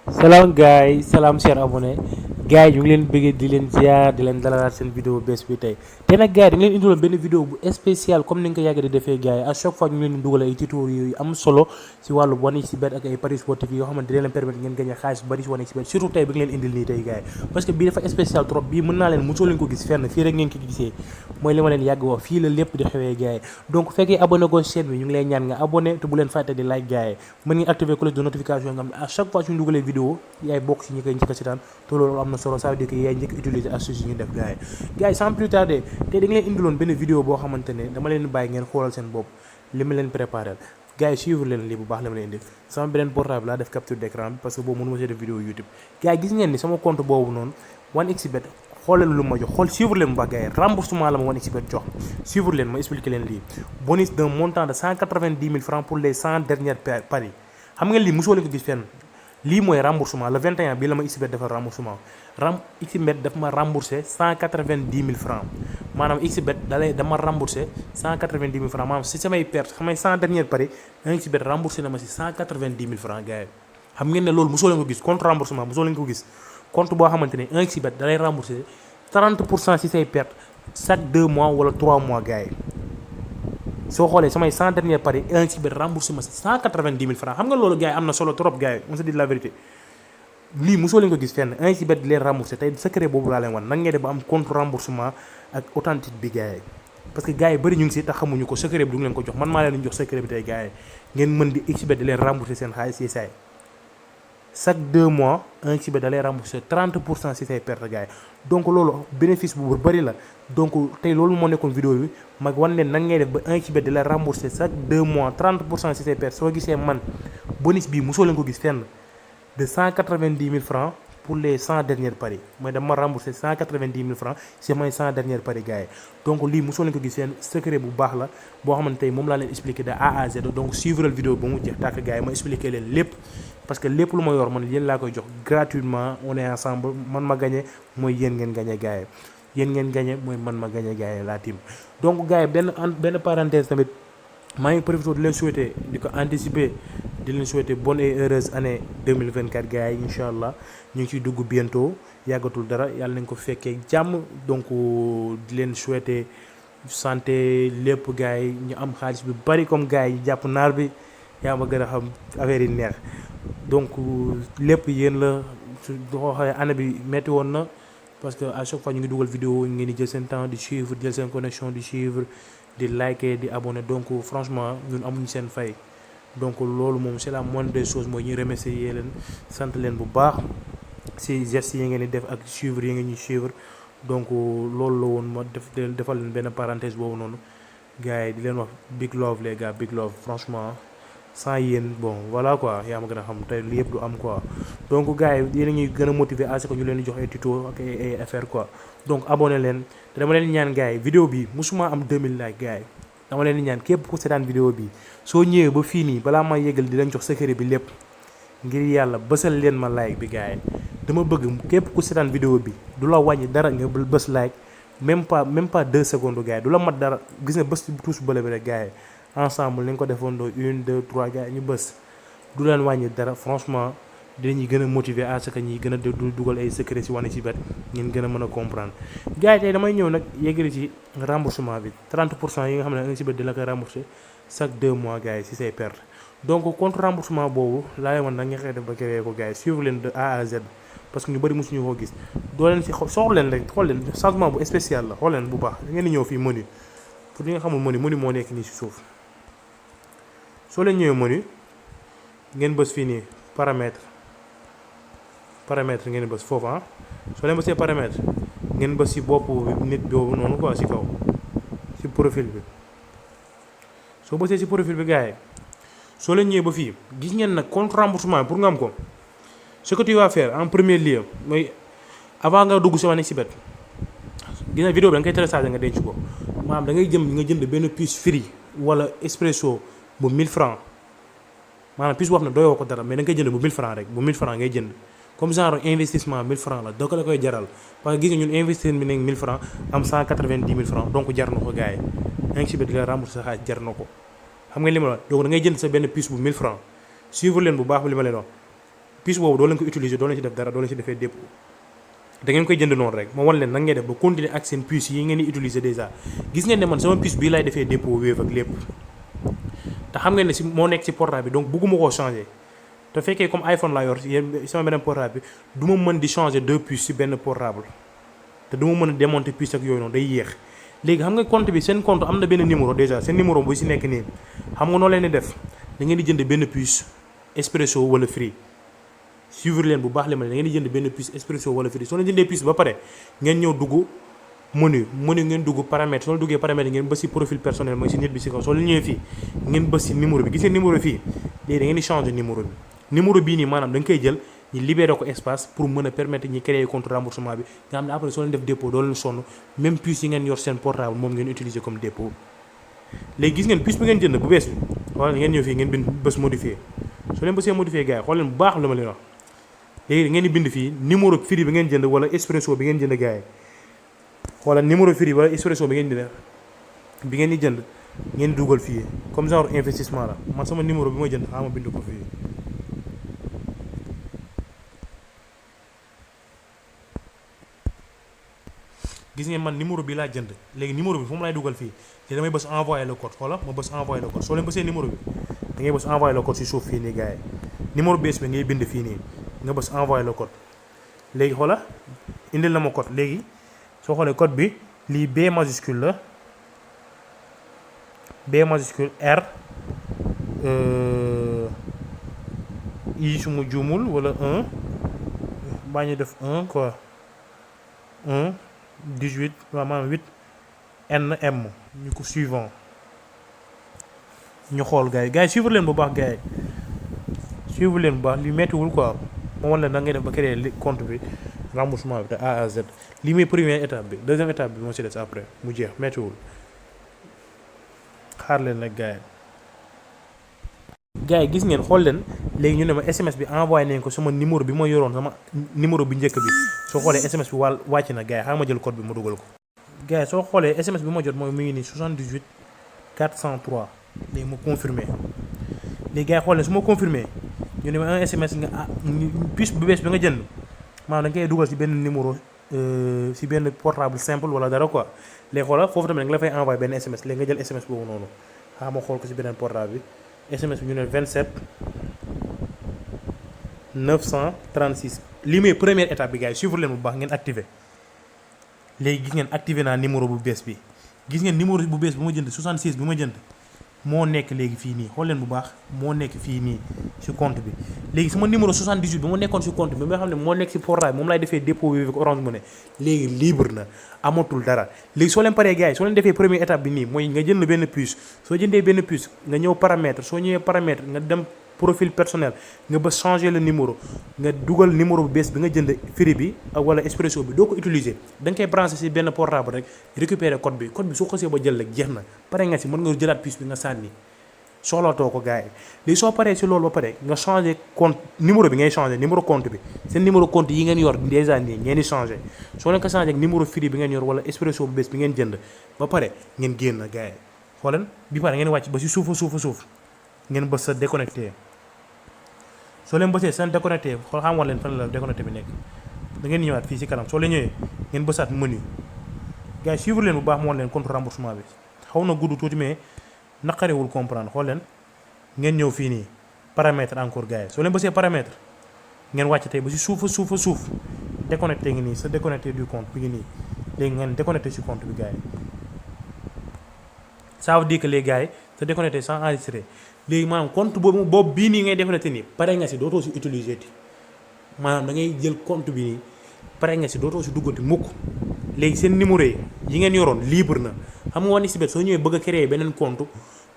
Salam guys, salam chers abonnés. Gars yi ñu ngi leen bëggee di leen ziar di leen dalalaat seen vidéo bees bi tey te nag gars yi dañu leen indiloon benn vidéo bu spécial comme ni nga ko yàgg di defee gars yi à chaque fois ñu leen di dugal ay tuto yu am solo si wàllu 1xBet ak ay paris sportifs yoo xamante dina leen permettre ngeen gagné xaalis bu bari si 1xBet surtout tey bi nga leen indil nii tey gars yi parce que bii dafa spécial trop bii mën naa leen mosoo leen ko gis fenn fii rek ngeen ko gisee mooy li ma leen yàgg wax fii la lépp di xewee gars yi donc fekkee abonné ko chaîne bi ñu ngi lay ñaan nga abonné te bu leen fàtte di like gars yi mën ngeen activer cloche de notification nga xam ne à chaque fois suñu dugalee vidéo yaay bokk si ñi koy njëkk a seetaan te loolu am na solo ça veut dire que yaay njëkk utiliser astuce yi ñu def gars yi sans plus tarder tey da nga leen indiloon benn vidéo boo xamante ne dama leen bàyyi ngeen xoolal seen bopp li ma leen préparé gars yi suivre leen lii bu baax la ma leen indi sama beneen portable laa def capture d'écran bi parce que boobu mënu ma see def vidéo YouTube gars yi gis ngeen ni sama compte boobu noonu 1xBet xoolal lu ma jox xool suivre leen bu baax gars yi remboursement la ma 1xBet jox suivre leen ma expliquer leen lii bonus d'un montant de 190 000 francs pour les 100 dernières paris xam ngeen lii mosoo leen ko gis fenn lii mooy remboursement le 21 bii la ma xBet defal remboursement xBet daf ma remboursé 190 000 francs maanaam xBet dama remboursé 190 000 francs maanaam si samay perte samay 100 dernières paris xBet remboursé na ma si 190 000 francs gars yi xam ngeen ne loolu mosoo leen ko gis compte remboursement mosoo leen ko gis compte boo xamante ne xBet da lay remboursé 30% si say perte chaque 2 mois wala 3 mois gars yi soo xoolee samay 100 derniers paris xBet remboursé ma 190 000 francs xam nga loolu gars yi am na solo trop gars yi on se dit la vérité lii mosoo leen ko gis fenn xBet di leen remboursé tey secret boobu laa leen wan nan ngay def ba am compte remboursement ak authentique bi gars yi parce que gars yi bëri ñu ngi si tax xamuñu ko secret bi du ngi leen ko jox man maa leen jox secret bi tey gars yi ngeen mën di xBet di leen remboursé seen xaalis yi saay chaque 2 mois xBet da lay remboursé 30% si say perte gars yi donc loolu bénéfice bu bëri la donc tey loolu moo nekkoon vidéo bi mag wan leen nan ngay def ba xBet di la remboursé chaque 2 mois 30% si say perte soo gisee man bonus bii mosoo leen ko gis fenn de 190 000 francs pour les 100 dernières paris mooy dama remboursé 190 000 francs si may 100 dernières paris gars yi donc lii mosoo leen ko gis seen secret bu baax la boo xamante tey moom laa leen expliqué de A à Z donc suivre vidéo ba mu jeex tàkk gars yi ma expliqué leen lépp parce que lépp lu ma yor man yéen laa koy jox gratuitement on est ensemble man ma gagné mooy yéen ngeen gagné gars yi yéen ngeen gagné mooy man ma gagné gars yi la team donc gars yi benn parenthèse tamit maa ngi profité di leen souhaiter di ko anticiper di leen souhaiter bonne et heureuse année 2024 gars yi incha allah ñu ngi ciy dugg bientôt yàggatul dara yàlla nañ ko fekkee jàmm donc di leen souhaiter santé lépp gars yi ñu am xaalis bi bari comme gars yi jàpp naar bi yaa ma gën a xam affaire yi neex donc lépp yéen la su xooxee année bi metti woon na parce que à chaque fois ñu ngi dugal vidéo ngeen di jël seen temps di suivre jël seen connexion di suivre di liker di abonner donc franchement ñun amuñu seen fay donc loolu moom c'est la moindre des choses mooy ñuy remercier leen sant leen bu baax ci gestes yi ngeen di def ak suivre yi ngeen ñuy suivre donc loolu la woon ma defal leen benn parenthèse boobu noonu gars yi di leen wax big love les gars big love franchement sans yéen bon voilà quoi yaa ma gën a xam tey li yëpp du am quoi donc gars yi yéen a ñuy gën a motiver à ce que ñu leen di jox ay tuto ak ay affaire quoi donc abonné leen te dama leen ñaan gars yi vidéo bi musuma am 2000 like gars yi dama leen di ñaan képp ku seetaan vidéo bi soo ñëwee ba fii nii balaa ma yëgal di leen jox secret bi lépp ngir yàlla bësal leen ma like bi gars yi dama bëgg képp ku seetaan vidéo bi du la wàññi dara nga bës like même pas 2 secondes gars yi du la mat dara gis nga bës touche bële bi rek gars yi ensemble nañ ko defandoo 1 2 3 gars yi ñu bës du leen wàññi dara franchement dinañuy gën a motiver à ce que ñi gën a dugal ay secret si 1xBet ngeen gën a mën a comprendre gars yi tey damay ñëw nag yeggali ci remboursement bi 30% yi nga xam ne 1xBet di la koy remboursé chaque 2 mois gars yi si say perte donc compte remboursement boobu laa leen wan nag nga xëy def ba créer ko gars yi suivre leen de A à Z parce que ñu bëri mosuñu koo gis doo leen si soxla leen rek xool leen changement bu spécial la xool leen bu baax da ngeen di ñëw fii menu pour ñi nga xamul menu moo nekk nii si suuf soo leen ñëwee menu ngeen bës fii nii paramètre ngeen bës foofu soo leen bësee paramètre ngeen bës si bopp nit boobu noonu quoi si kaw si profil bi soo bësee si profil bi gars yi soo leen ñëwee ba fii gis ngeen nag compte remboursement pour nga am ko ce que tu vas faire en premier lieu mooy avant nga dugg si 1xBet gis na vidéo bi da nga koy télécharger nga denc ko maanaam da ngay nga jënd benn puce free wala expresso bu 1000 francs maanaam puce boo xam ne doyoo ko dara mais da nga koy jënd bu 1000 francs rek bu 1000 francs ngay jënd comme genre investissement 1000 francs la doo ko la koy jaral parce que gis nga ñun investissement bi nekk 1000 francs am 190 000 francs donc jar na ko gars yi xBet di la rembourser sa xaalis jar na ko xam nga li ma la donc da ngay jënd sa benn puce bu 1000 francs suivre leen bu baax li ma leen wax puce boobu doo leen ko utiliser doo leen ci def dara doo leen ci defee dépôt da ngeen koy jënd noonu rek ma wan leen nan ngay def ba continuer ak seen puce yi ngeen di utiliser déjà gis ngeen ne man sama puce bii laay defee dépôt Wave ak lépp te xam ngeen ne si moo nekk ci portable bi donc bëgguma koo changer te fekkee comme iPhone laa yor yéen sama beneen portable bi du ma mën di changer deux puces ci benn portable te du ma mën a démonter puce ak yooyu noonu day yéex léegi xam nga compte bi seen compte am na benn numéro déjà seen numéro bu ci nekk nii xam nga noo leen di def da ngeen di jënd benn puce Expresso wala Free suivre leen bu baax li ma ne da ngeen di jënd benn puce Expresso wala Free soo leen jëndee puce ba pare ngeen ñëw dugg menu ngeen dugg paramètre soo leen duggee paramètre ngeen bës ci profil personnel mooy ci nit bi ci kaw soo leen ñëwee fii ngeen bës ci numéro bi gis ngeen numéro fii léegi da ngeen di changer numéro bi numéro bii nii maanaam da nga koy jël ñu libéré ko espace pour mën a permettre ñi créer compte remboursement bi nga xam ne après soo leen def dépôt doo leen sonn même puce yi ngeen yor seen portable moom ngeen utiliser comme dépôt léegi gis ngeen puce bi ngeen jënd bu bees bi wala ngeen ñëw fii ngeen bind bës modifier soo leen bësee modifier gars yi xool leen bu baax lu ma leen wax léegi ngeen di bind fii numéro Free bi ngeen jënd wala Expresso bi ngeen jënd gars yi wala numéro Free wala Expresso bi ngeen di jënd ngeen di dugal fii comme genre investissement la man sama numéro bi ma jënd xaaral ma bind ko fii gis ngeen man numéro bi laa jënd léegi numéro bi fu mu lay dugal fii te damay bës envoyer le code xoola ma bës envoyer le code soo leen bësee numéro bi da ngay bës envoyer le code si suuf fii nii gars yi numéro bees bi ngay bind fii nii nga bës envoyer le code léegi xoola indil na ma code léegi soo xoolee code bi lii B majuscule la B majuscule R I su ma juumul wala 1 baa ñu def 1 quoi 1 18 maanaam 8 NM ñu ko suivant ñu xool gars yi suivre leen bu baax gars yi suivre leen bu baax li mettiwul quoi moo wan leen da ngay def ba créer compte bi remboursement bi te A à Z lii mooy première étape bi deuxième étape bi moo ci des après mu jeex mettiwul xaar leen nag gars yi gis ngeen xool leen léegi ñu ne ma SMS bi envoyé nañ ko sama numéro bi ma yoroon sama numéro bi njëkk bi soo xoolee SMS bi wàcc na gars yi xaaral ma jël code bi ma dugal ko. gars yi soo xoolee SMS bi ma jot mooy mu ngi nii 78 403 léegi ma confirmé léegi gars yi xool leen su ma confirmé ñu ne ma un SMS nga puce bu bees bi nga jënd maanaam da nga koy dugal ci benn numéro ci benn portable simple wala dara quoi léegi xoolal foofu tamit da nga la fay envoyé benn SMS léegi nga jël SMS boobu noonu xaaral ma xool ko ci beneen portable bi. SMS bi ñu ne 27 936 lii mooy première étape bi gars yi suivre leen bu baax ngeen activé léegi gis ngeen activé naa numéro bu bees bi gis ngeen numéro bu bees bi ma jënd 66 bi ma jënd moo nekk léegi fii nii xool leen bu baax moo nekk fii nii ci compte bi léegi sama numéro 78 bi ma nekkoon ci compte bi nga xam ne moo nekk ci portable moom laay defee dépôt Wave ak Orange Money léegi libre na amatul dara léegi soo leen paree gars yi soo leen defee première étape bi nii mooy nga jënd benn puce soo jëndee benn puce nga ñëw paramètre soo ñëwee paramètre nga dem profil personnel nga ba changer le numéro nga dugal numéro bu bees bi nga jënd Free bi wala Expresso bi doo ko utiliser da nga koy brancher ci benn portable rek récupérer code bi soo xasee ba jël rek jeex na pare nga ci mën nga jëlaat puce bi nga sànni soxlatoo ko gars yi léegi soo paree ci loolu ba pare nga changer compte numéro bi ngay changer numéro compte bi seen numéro compte yi ngeen yor déjà nii ngeen di changer soo leen ko changer ak numéro Free bi ngeen yor wala Expresso bu bees bi ngeen jënd ba pare ngeen génn gars yi xooleen bi pare ngeen wàcc ba ci suufa ngeen bës sa déconnecté soo leen bësee seen déconnecté xool xam leen fan la déconnecté bi nekk da ngeen ñëwaat fii ci kanam soo leen ñëwee ngeen bësaat menu gars yi suivre leen bu baax moo leen compte remboursement bi xaw na gudd tuuti mais naqarewul comprendre xool leen ngeen ñëw fii nii paramètre encore gars yi soo leen bësee paramètre ngeen wàcc tey ba ci suuf déconnecté ngi nii sa déconnecté du compte bi ngi nii léegi ngeen déconnecté ci compte bi gars yi ça veut dire que les gars yi sa déconnecté sans enregistrer léegi maanaam compte boobu bii nii ngay déconnecté nii pare nga ci dootoo ci utiliser ti maanaam da ngay jël compte bi nii pare nga ci dootoo ci duggati mukk léegi seen numéro yi ngeen yoroon libre na xam nga wane ci bet soo ñëwee bëgg a créer beneen compte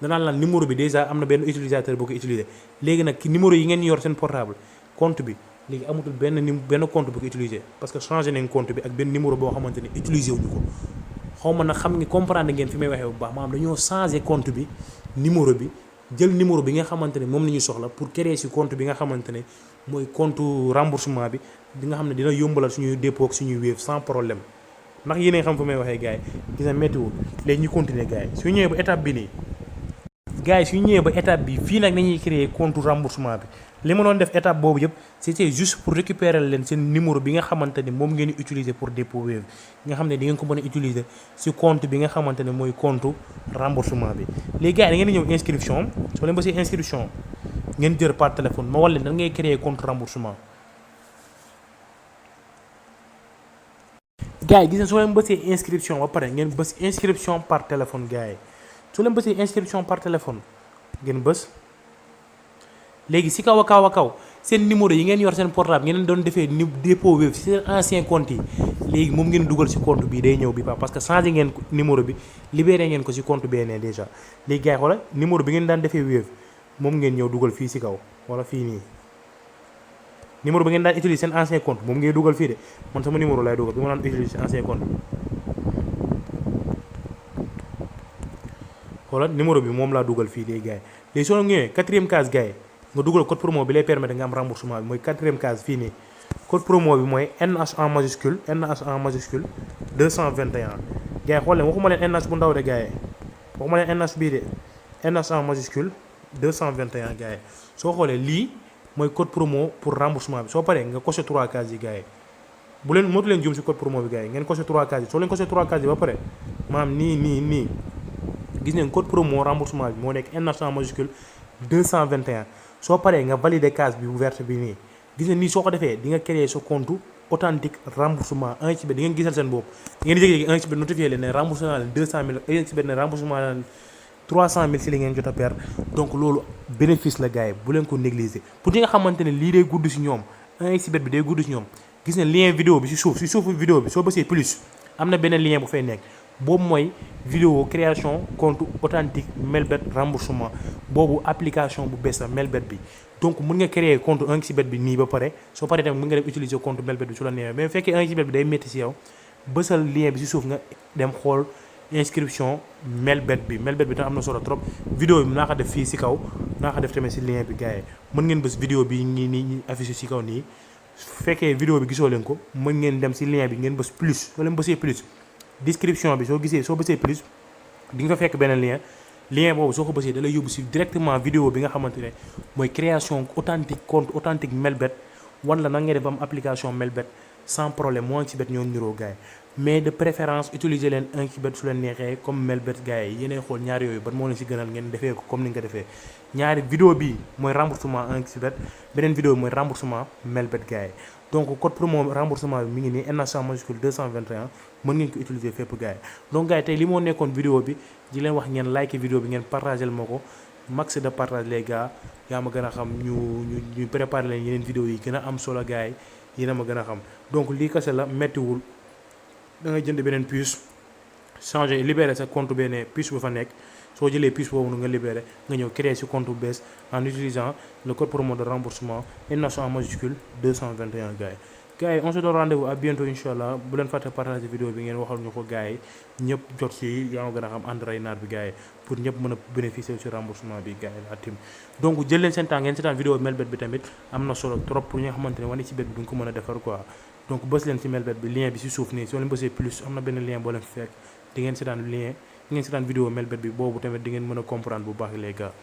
danaan la numéro bi déjà am na benn utilisateur boo ko utiliser léegi nag numéro yi ngeen yor seen portable compte bi léegi amatul benn compte bu ko utiliser parce que changé nañ compte bi ak benn numéro boo xamante ne utiliser wuñu ko xaw ma nag xam nga comprendre ngeen fi may waxee bu baax maanaam dañoo changé compte bi numéro bi jël numéro bi nga xamante ne moom la ñu soxla pour créer ci compte bi nga xamante ne mooy compte remboursement bi nga xam ne dina yombalal suñuy dépôt ak suñuy Wave sans problème ndax yéen a xam fu may waxee gars yi gis na météo léegi ñu continuer gars yi su ñëwee ba étape bi fii nag nañuy créer compte remboursement bi li ma doon def étape boobu yëpp c'était juste pour récupérer leen seen numéro bi nga xamante ni moom ngeen di utiliser pour dépôt Wave nga xam ne di ngeen ko mën a utiliser ci compte bi nga xamante ne mooy compte remboursement bi. léegi gars yi da ngeen di ñëw inscription soo leen bësee inscription ngeen jël par téléphone ma wal leen nan ngay créer compte remboursement. gars yi gis nga soo leen bësee inscription ba pare ngeen bës inscription par téléphone gars yi soo leen bësee inscription par téléphone ngeen bës. léegi si kaw a kaw seen numéro yi ngeen yor seen portable ngeen doon defee ni dépôt Wave si seen ancien compte yi léegi moom ngeen dugal si compte bi day ñëw bi parce que changé ngeen numéro bi libéré ngeen ko si compte bee ne déjà léegi gars yi xoolal numéro bi ngeen daan defee Wave moom ngeen ñëw dugal fii si kaw wala fii nii numéro bi ngeen daan utiliser seen ancien compte moom ngeen dugal fii de man sama numéro lay dugal bi ma daan utiliser seen ancien compte xoolal numéro bi moom laa dugal fii léegi gars yi léegi soo ñëwee 4e case gars yi nga dugal code promo bi lay permettre nga am remboursement bi mooy 4e case fii nii code promo bi mooy NH en majuscule 221 gars yi xool leen waxuma leen NH bu ndaw de gars yi waxuma leen NH bii de NH en majuscule 221 gars yi soo xoolee lii mooy code promo pour remboursement bi soo paree nga coché 3 cases yi gars yi bu leen mootu leen juum si code promo bi gars yi ngeen coché 3 cases yi soo leen coché 3 cases yi ba pare maanaam nii gis ngeen code promo remboursement bi moo nekk NH en majuscule 221 soo paree nga valider case bi bu verte bi nii gis nga nii soo ko defee di nga créer sa compte authentique remboursement 1xBet di ngeen gisal seen bopp ngeen di jékki-jékki 1xBet notifié leen ne remboursement leen 200000 1xBet ne remboursement leen 300000 si li ngeen jot a perdre donc loolu bénéfice la gars yi bu leen ko négliger pour ñi nga xamante ne lii day gudd si ñoom 1xBet bi day gudd si ñoom gis ne lien vidéo bi si suufu vidéo bi soo bësee plus am na beneen lien bu fay nekk boobu mooy vidéo création compte authentique Melbet remboursement boobu application bu bees la Melbet bi donc mën nga créer compte 1xBet bi nii ba pare soo paree tamit mën nga dem utiliser compte Melbet bi su la neexee mais bu fekkee 1xBet bi day métti si yow bësal lien bi si suuf nga dem xool inscription Melbet bi tam am na solo trop vidéo bi naa ko def fii si kaw naa ko def tamit si lien bi gars yi mën ngeen bës vidéo bi nii affiché si kaw nii su fekkee vidéo bi gisoo leen ko mën ngeen dem si lien bi ngeen bës plus soo leen bësee plus description bi soo bësee plus di nga fa fekk beneen lien boobu soo ko bësee da lay yóbbu si directement vidéo bi nga xamante ne mooy création authentique compte authentique Melbet wan la nan ngay def ba am application Melbet sans problème moo ngi si bet ñoo niroo gars yi mais de préférence utiliser leen 1xBet su leen neexee comme Melbet gars yi yéenay xool ñaari yooyu ban moo leen si gënal ngeen defee ko comme ni nga ko defee ñaari vidéo bi mooy remboursement 1xBet beneen vidéo bi mooy remboursement Melbet gars yi donc code promo remboursement bi mi ngi nii NH en majuscule 221 mën ngeen ko utiliser fépp gars yi donc gars yi tey li moo nekkoon vidéo bi di leen wax ngeen like vidéo bi ngeen partagel ma ko max de partage les gars yaa ma gën a xam ñu préparer leen yeneen vidéo yi gën a am solo gars yi yéen a ma gën a xam donc lii kese la méttiwul da ngay jënd beneen puce changer libérer sa compte benn puce bu fa nekk soo jëlee puce boobu nga libéré nga ñëw créer ci compte bu bees en utilisant le code promo de remboursement NH en majuscule 221 gars yi on se donne rendez-vous à bientôt inchallah bu leen fàtte partager vidéo bi ngeen waxal ñu ko gars yi ñëpp jot ci yaa ma gën a xam Android naar bi gars yi pour ñëpp mën a bénéficier ci remboursement bi gars yi la tim donc jël leen seen temps ngeen seetaan vidéo Melbet bi tamit am na solo trop pour ñi nga xamante ne wane ci bet bi duñ ko mën a defar quoi donc bës leen ci Melbet bi lien bi ci suuf nii soo leen bësee plus am na benn lien boo leen fi fekk di ngeen seetaan vidéo Melbet bi boobu tamit di ngeen mën a comprendre bu baax les gars